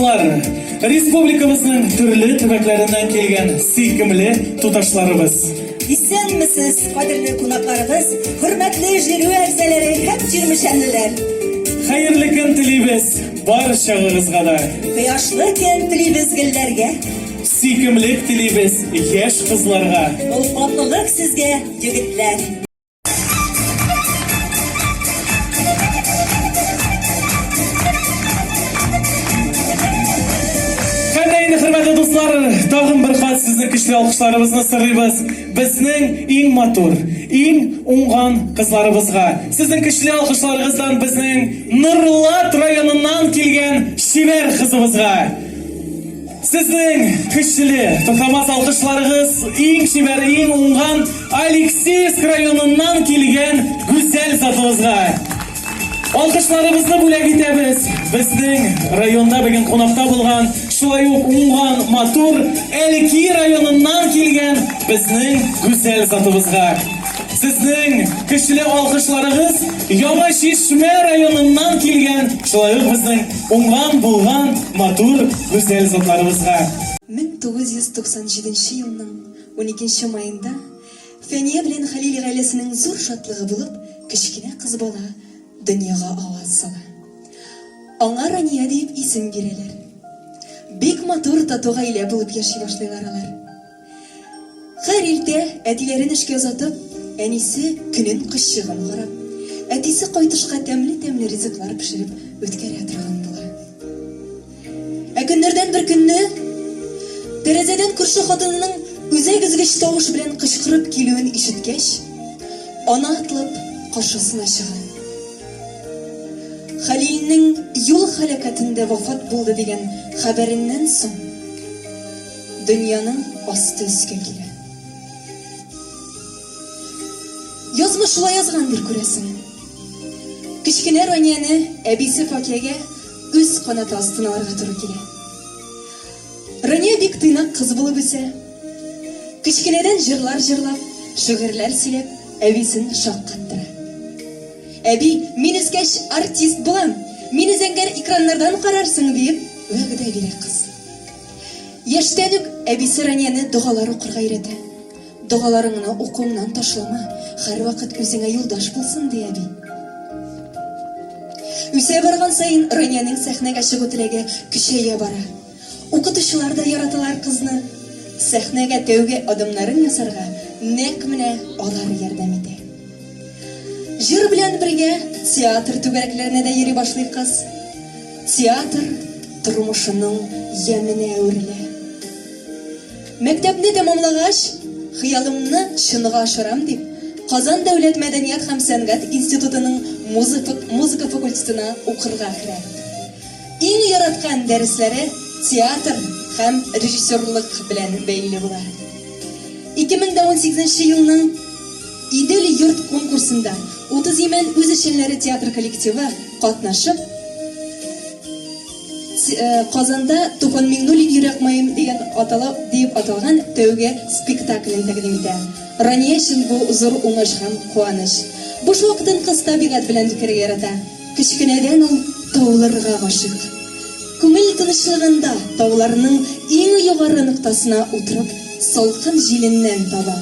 дуслар, республикабызның төрле төбәкләреннән килгән сөйкемле туташларыбыз. Исәнмесез, кадерле кунакларыбыз, хөрмәтле жюри әгъзалары һәм чирмешәнлеләр. Хәерле көн телибез барчагыгызга да. Кояшлы көн телибез гөлләргә. Сөйкемлек телибез яшь кызларга. Олпатлылык сезгә, егетләр. Һәм дә инде, хөрмәтле дуслар, тагын бер кат сезнең көчле алкышларыбызны сорыйбыз. Безнең иң матур, иң уңган кызларыбызга. Сезнең көчле алкышларыгыздан безнең Нурлат районыннан килгән чибәр кызыбызга. Сезнең көчле, туктамас алкышларыгыз иң чибәр, иң уңган Алексеевск районыннан килгән гүзәл затыбызга. Алкышларыбызны бүләк итәбез. Безнең районда бүген кунакта булган, шулай ук уңган, матур Әлки районыннан килгән безнең гүзәл затыбызга. Сезнең көчле алкышларыгыз Яңа Чишмә районыннан килгән, шулай ук безнең уңган, булган, матур, гүзәл затларыбызга. 1997 елның уникенче маенда Фәния белән Хәлил гаиләсенең зур шатлыгы булып, кечкенә кыз бала дөньяга аваз сала. Аңа Рания диеп исем бирәләр. Бик матур, тату гаилә булып яши башлыйлар алар. Һәр иртә әтиләрен эшкә озатып, әнисе көнен кызчыгын карап, әтисе кайтышка тәмле-тәмле ризыклар пешереп үткәрә торган була. Ә көннәрдән бер көнне тәрәзәдән күрше хатынының үзәк өзгеч тавыш белән кычкырып килүен ишеткәч, ана атлап каршысына чыга. Хәлилнең юл һәлакәтендә вафат булды дигән хәбәреннән соң, Дөньяның асты өскә килә. Язмыш шулай язгандыр, күрәсең. Кечкенә Ранияне әбисе Факиягә үз канаты астына алырга туры килә. Рания бик тыйнак кыз булып үсә. Кечкенәдән җырлар җырлап, шигырьләр сөйләп, әбисен шаккаттыра. Әби, мин үскәч артист булам, мине зәңгәр экраннардан карарсың, диеп вәгъдә бирә кыз. Яшьтән үк әбисе Ранияне догалар укырга өйрәтә. Догаларыңны укуыңнан ташлама, һәрвакыт үзеңә юлдаш булсын, ди әби. Үсә барган саен Ранияның сәхнәгә чыгу теләге көчәя бара. Укытучылар да яраталар кызны. Сәхнәгә тәүге адымнарын ясарга нәкъ менә алар ярдәм итә. Җыр белән бергә театр түгәрәкләренә дә йөри башлый кыз. Театр тормышының яменә әверелә. Мәктәпне тәмамлагач, хыялымны чынга ашырам дип, Казан дәүләт мәдәният һәм сәнгать институтының музыка факультетына укырга керә. Иң яраткан дәресләре театр һәм режиссерлык белән бәйле була. 2018 елның Идел йорт конкурсында 30 Имән үзешчәннәре театр коллективы катнашып, Казанда Туфан Миңнуллин Йөрәк маем дигән атала диеп аталган тәүге спектаклен тәкъдим итә. Рания өчен бу зур уңыш һәм куаныч. Буш вакытын кыз табигать белән үткәрергә ярата. Кечкенәдән ул тауларга гашыйк. Күңел тынычлыгында тауларның иң югары ноктасына утырып, салкын җиленнән таба.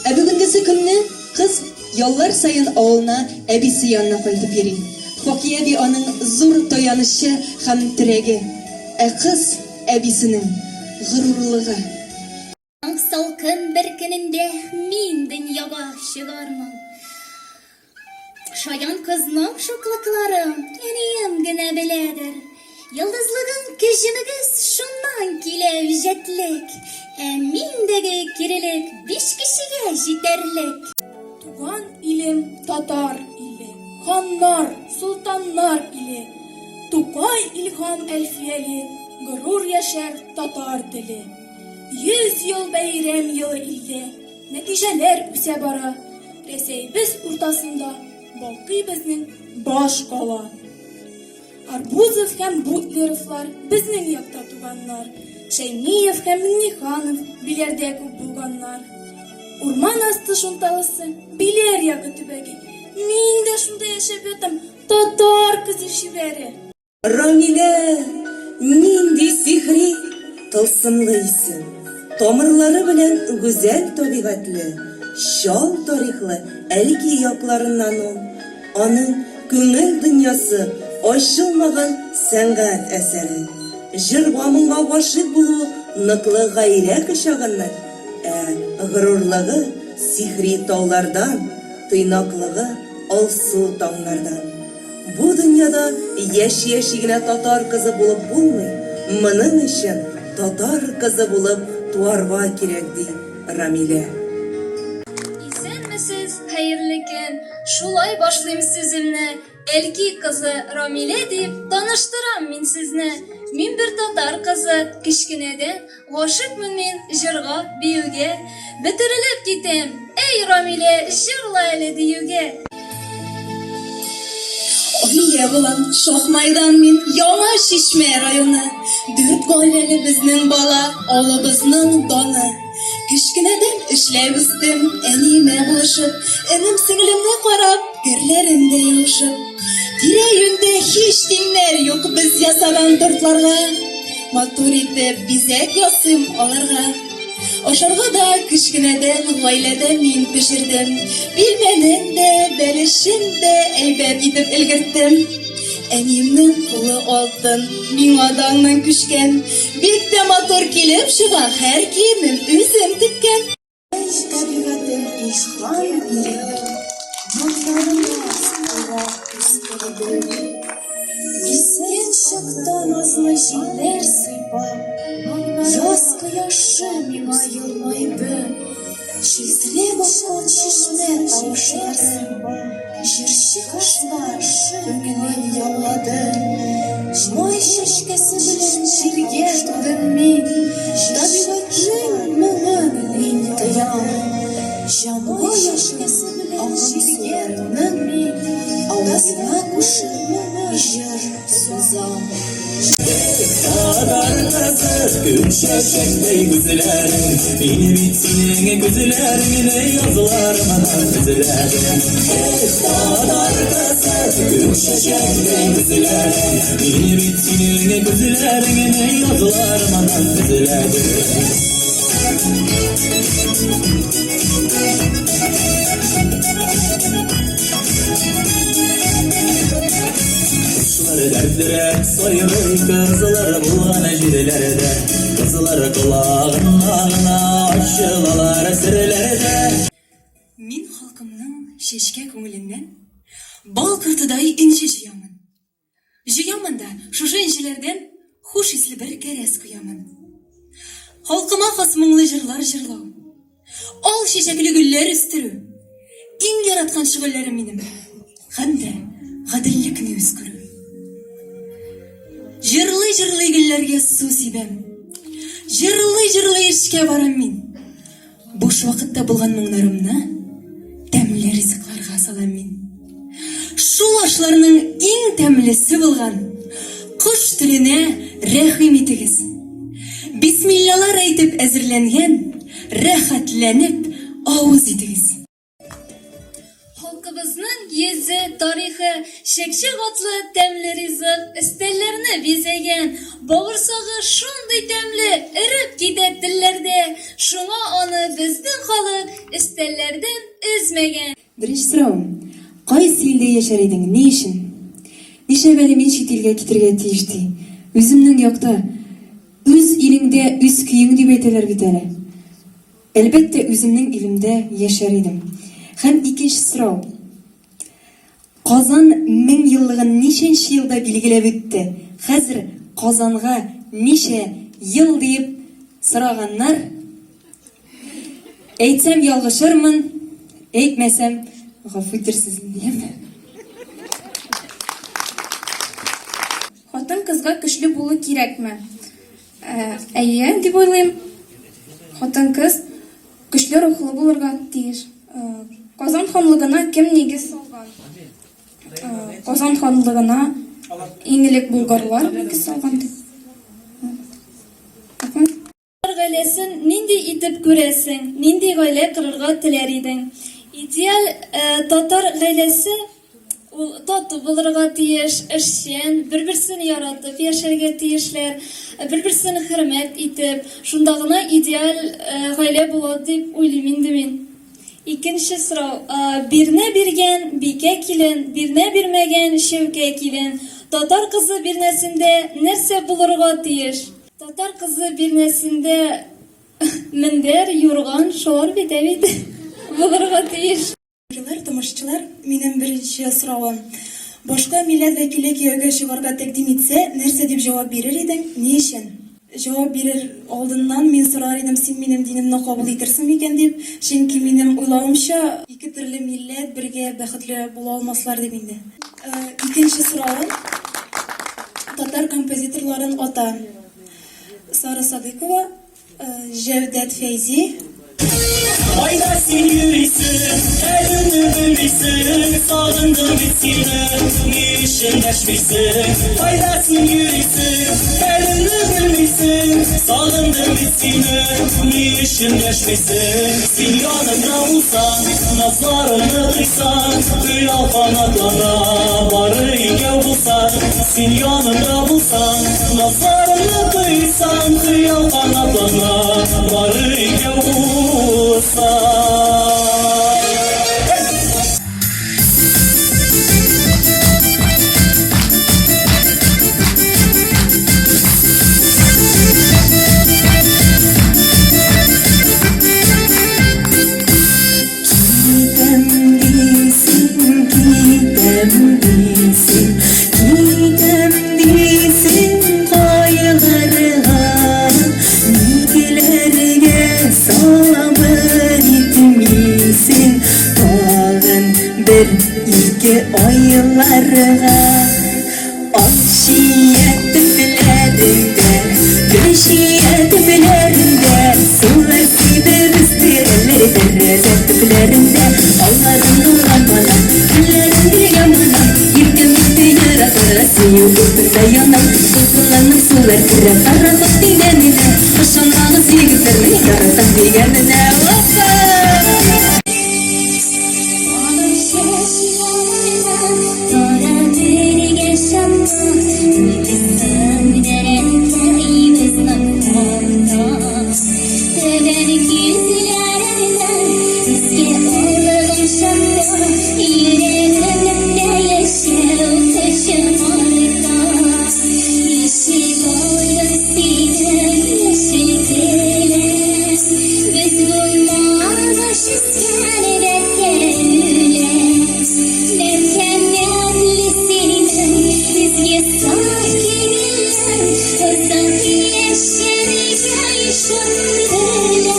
Ә бүгенгесе көнне кыз яллар саен авылына әбисе янына кайтып йөри. Факия әби аның зур таянычы һәм терәге, ә кыз әбисенең горурлыгы. Салкын бер көнендә мин дөньяга чыгармын. Шаян кызның шуклыкларын әнием генә беләдер. Йолдызлыгың кәҗемегез шуннан килә үҗәтлек. Ә миндәге кирелек биш кешегә җитәрлек. Туган илем татар иле, ханнар, солтаннар иле. Тукай Илһам Әлфияле, горур яшәр татар теле. 100 ел бәйрәм елы илдә. Нәтиҗәләр үсә бара. Рәсәебез уртасында балкый безнең баш кала. Арбузов һәм Бутлеровлар безнең якта туганнар. Шәймиев һәм Миңнеханов Биләрдә күп булганнар. Урман асты Шунталысы, Биләр ягы төбәге. Мин дә шунда яшәп ятам, татар кызы чибәре. Рамилә! Нинди сихри, тылсымлы исем! Тамырлары белән гүзәл табигатьле, чал тарихлы Әлки якларыннан ул. Аның күңел дөньясы ачылмаган сәнгать әсәре. Җырга-моңга гашыйк булуы ныклы гаилә кочагыннан, ә горурлыгы сихри таулардан, тыйнаклыгы алсу таңнардан. Бу дөньяда яши-яши генә татар кызы булып булмый, моның өчен татар кызы булып туарга кирәк, ди Рамилә. Исәнмесез, хәерле көн! Шулай башлыйм сүземне, Әлки кызы Рамилә дип таныштырам мин сезне. Мин бер татар кызы, кечкенәдән Гашыйкмын мин җырга, биюгә. Бөтерелеп китәм, Әй, Рамилә, җырла әле, диюгә. Алия булам, Шахмайдан мин, Яңа Чишмә районы. Дүрт гаиләле безнең бала, авылыбызның даны. Кечкенәдән эшләп үстем, әниемә булышып, энем-сеңлемне карап, керләрен дә юышып. Тирә-юньдә һич тиңнәр юк без ясаган тортларга. Матур итеп бизәк ясыйм аларга. Ашарга да кечкенәдән гаиләдә мин пешердем. Пилмәнен дә, бәлешен дә әйбәт итеп өлгерттем. Әниемнең кулы алтын, миңа да аннан күчкән. Бик тә матур килеп чыга, һәр киемем үзем теккән. Әй, табигатем илһам биреп, Моңнарыңа сулап үстерде. Искән чакта назлы җилләр сыйпап, Яз кояшы миңа елмайды. Челтерәп аккан чишмә тавышлары, Җырчы кошлар күңелен яулады. Май чәчкәсе белән җиргә тудым мин, Табигатьнең моңын мин тоям. Җанга якын агым суларының Авазына кушып җыр сузам. Татар кызы, күк чәчәктәй күзләрең, Мин бит синең күзләреңне язларымнан эзләдем. Эй, татар кызы, күк чәчәктәй күзләрең, Мин бит синең күзләреңне язларымнан эзләдем. Кошлар дәртлерәк сайрый, кызлар булган җирләрдә, Кызлар колагына гына ачылалар серләрдә. Мин халкымның чәчкә күңеленнән бал кортыдай энҗе җыямын. Җыямын да шушы энҗеләрдән хуш исле бер кәрәз коямын. Халкыма хас моңлы җырлар җырлау, ал чәчәкле гөлләр үстерү, иң яраткан шөгыльләрем минем. Һәм дә гаделлекне үз күрү. Җырлый-җырлый гөлләргә су сибәм. Җырлый-җырлый эшкә барам мин. Буш вакытта булган моңнарымны тәмле ризыкларга салам мин. Шул ашларның иң тәмлесе булган кош теленә рәхим итегез. Бисмиллалар әйтеп әзерләнгән, рәхәтләнеп авыз итегез. Халкыбызның йөзе, тарихы, чәкчәк атлы тәмле ризык өстәлләрне бизәгән. Бавырсагы шундый тәмле, эреп китә телләрдә. Шуңа аны безнең халык өстәлләрдән өзмәгән. Беренче соравым, кайсы илдә яшәр идең, ни өчен? Нишләп әле мин чит илгә китергә тиеш ди? Үземнең якта, үз илеңдә үз көең дип әйтәләр бит әле. Әлбәттә, үземнең илемдә яшәр идем. Һәм икенче сорау. Казан 1000 еллыгын ничәнче елда билгеләп үтте? Хәзер Казанга ничә ел диеп сораганнар. Әйтсәм ялгышырмын, әйтмәсәм гафу итерсез инде, яме? Хатын-кызга көчле булу кирәкме? Әйе, дип уйлыйм. Хатын-кыз көчле рухлы булырга тиеш. Казан ханлыгына кем нигез салган? Казан ханлыгына иң элек булгарлар нигез салган дип. Татар гаиләсен нинди итеп күрәсең? Нинди гаилә корырга теләр идең? Идеаль татар гаиләсе. Ул тату булырга тиеш, эшчән, бер-берсен яратып яшәргә тиешләр, бер-берсен хөрмәт итеп, шунда гына идеаль гаилә була дип уйлыйм инде мин. Икенче сорау, бирнә биргән, бикә килен, бирнә бирмәгән, чәүкә килен. Татар кызы бирнәсендә нәрсә булырга тиеш? Татар кызы бирнәсендә мендәр, юрган, шулар бит, ә бит, булырга тиеш. Җырлар, тамашачылар, минем беренче соравым. Башка милләт вәкиле кияүгә чыгарга тәкъдим итсә, нәрсә дип җавап бирер идең, ни өчен? Җавап бирер алдыннан мин сорар идем, син минем динемне кабул итерсең микән дип, чөнки минем уйлавымча, ике төрле милләт бергә бәхетле була алмаслар дип инде. Икенче соравым, татар композиторларын ата. Сара Садыйкова, Җәүдәт Фәйзи. Кайда син йөрисең, хәлемне белмисең, Сагындым бит сине, ни өчен дәшмисең? Кайда син йөрисең, хәлемне белмисең, Сагындым бит сине, ни өчен дәшмисең? Син янымда булсаң, назларыңны тойсаң, Хыял канатлана, бары икәү булсак. Син янымда булсаң, назларыңны тойсам, Хыял канатлана, бары икәү булсак. Китәм дисең, китәм дисең, китәм дисең кайларга, Никләргә сабыр итмисең, тагын бер-ике айларга. Ак чия төпләрендә, гөл чия төпләрендә, сулар сибеп үстерәләр тәрәзә төпләрендә. Алларым нурланмана, гөлләрем гел ямана, иркәм итте яратырга сөю утында янам. Дулкынланып сулар керә пароход дигәненә, ышанмагыз егетләр, мин яратам дигәненә. Опа! Аның чәчләренә кара бергә чапты, Уйкысын дәрәнкәйбез ныклыкта. Түбән күзләренә искә алган чакта, Йөрәгемдә яшәү көче арта. Ишек алдын синең яшел келәм, Без булмагач үскән бәбкә-үлән. Мәрхәмәтле синең изге саф күңелең, Озак яшәргә ишан белән.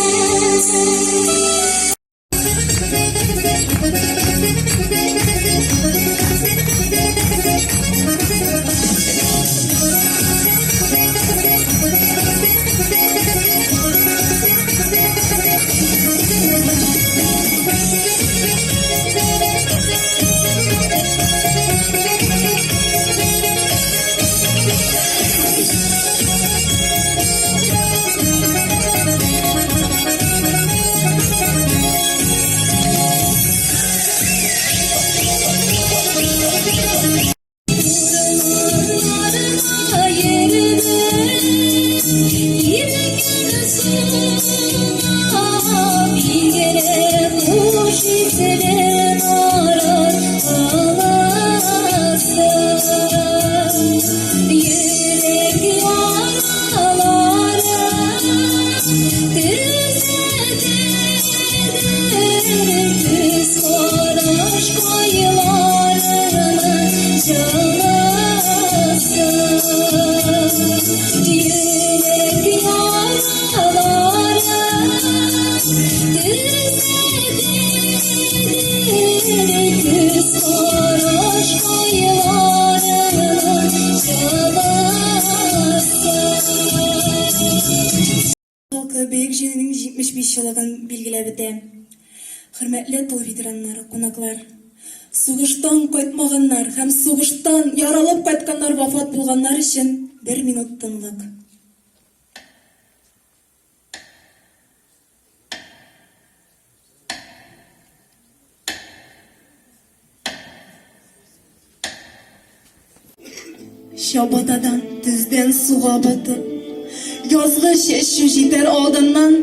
Урманнарга йөрдем, иркен суга бигрәк хуш исле нарат аласы. Йөрәк яралары төзәтер күз караш кайларына җылысы. Йөрәк яралары төзәтер күз караш кайларына җылысы. Халкы Бөек Җиңүнең 75 еллыгын билгеләп үтә. Хөрмәтле тыл ветераннары, кунаклар! Сугыштан кайтмаганнар һәм сугыштан яралып кайтканнар вафат булганнар өчен бер минут тынлык. Чабатадан тездән суга батып, язгы чәчү җитәр алдыннан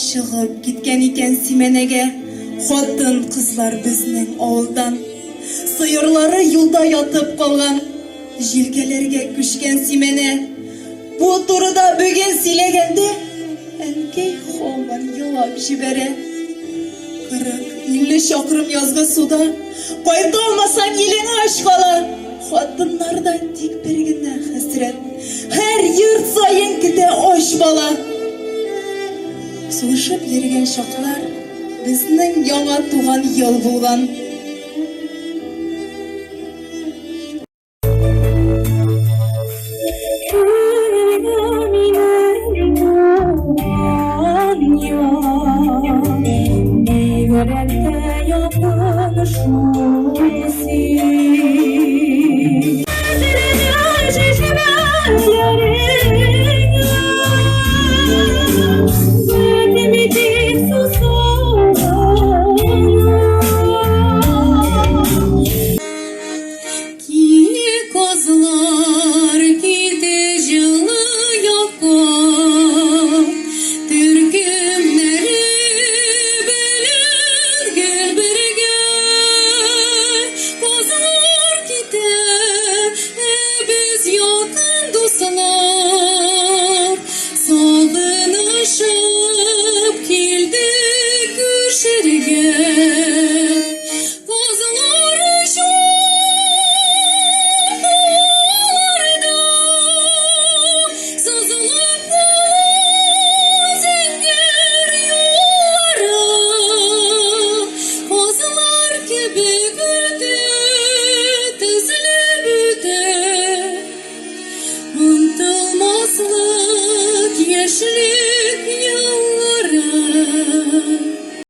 чыгып киткән икән симәнәгә хатын-кызлар безнең авылдан. Сыерлары юлда ятып калган, җилкәләргә күчкән симәнә. Бу турыда бүген сөйләгәндә, әнкәй һаман елап җибәрә. 40-50 чакрым язгы суда кайта алмасаң, илең ач кала. Хатыннарда тик бер генә хәсрәт, һәр йорт саен көтә ач бала. Сугышып йөргән чаклар безнең яңа туган ел булган. Казлар китә җылы якка, Төркемнәре белән гел бергә. Казлар китә, ә без якын дуслар, Сагынышып килдек күршергә. Казлар очаларда, Сызылып кала зәңгәр юллары. Казлар кебек үтә, тезелеп үтә, Онытылмаслык яшьлек.